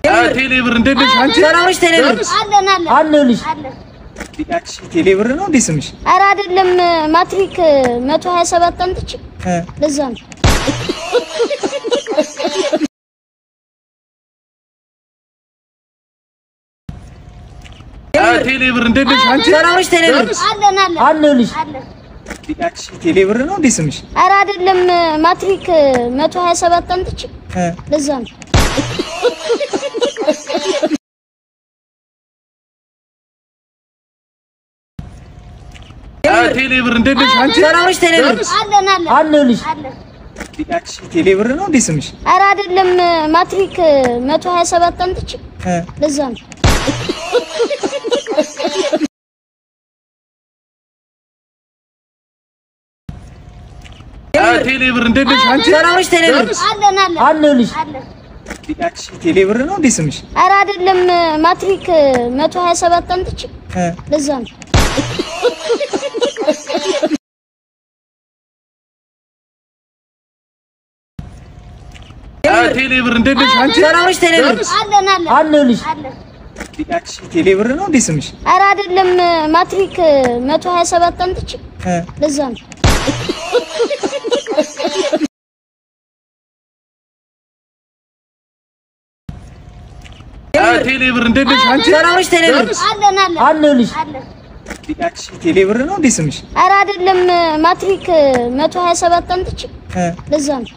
ቴሌብር እንዴት ነሽ አንቺ? ሰላም ነሽ? ቴሌብር አለን አለን አለሁልሽ። አለን። ቴሌ ብር ነው እንዴ ስምሽ? ኧረ አይደለም፣ ማትሪክ 127 አምጥቼ ለዛ ነው። ቴሌብር እንዴት ነሽ አንቺ? ሰላም ነሽ? ቴሌብር አለን አለን አለሁልሽ። አለን። ቴሌ ብር ነው እንዴ ስምሽ? ኧረ አይደለም፣ ማትሪክ 127 አምጥቼ ለዛ ነው። ቴሌብር እንዴት ነሽ አንቺ? ሰላም ነሽ? ቴሌብር አለን አለን አለሁልሽ። አለን። ቴሌ ብር ነው እንዴ ስምሽ? ኧረ አይደለም፣ ማትሪክ 127 አምጥቼ ለዛ ነው። ቴሌብር እንዴት ነሽ አንቺ? ሰላም ነሽ? ቴሌብር አለን አለን አለሁልሽ። አለን። ቴሌ ብር ነው እንዴ ስምሽ? ኧረ አይደለም፣ ማትሪክ 127 አምጥቼ ለዛ ነው። ቴሌብር እንዴት ነሽ አንቺ? ሰላም ነሽ? ቴሌብር አለን አለን አለሁልሽ። አለን። ቴሌ ብር ነው እንዴ ስምሽ? ኧረ አይደለም፣ ማትሪክ 127 አምጥቼ ለዛ ነው። ቴሌብር እንዴት ነሽ አንቺ? ሰላም ነሽ? ቴሌብር አለን አለን አለሁልሽ። አለን። ቴሌ ብር ነው እንዴ ስምሽ? ኧረ አይደለም፣ ማትሪክ 127 አምጥቼ ለዛ ነው።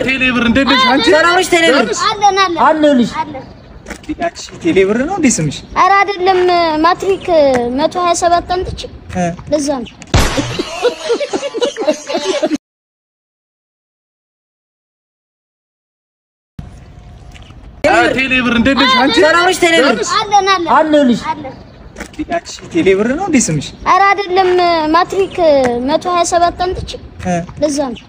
ቴሌብር እንዴት ነሽ አንቺ? ሰላም ነሽ? ቴሌብር አለን አለን አለሁልሽ። አለን። ቴሌ ብር ነው እንዴ ስምሽ? ኧረ አይደለም፣ ማትሪክ 127 አምጥቼ ለዛ ነው። ቴሌብር እንዴት ነሽ አንቺ? ሰላም ነሽ? ቴሌብር አለን አለን አለሁልሽ። አለን። ቴሌ ብር ነው እንዴ ስምሽ? ኧረ አይደለም፣ ማትሪክ 127 አምጥቼ ለዛ ነው።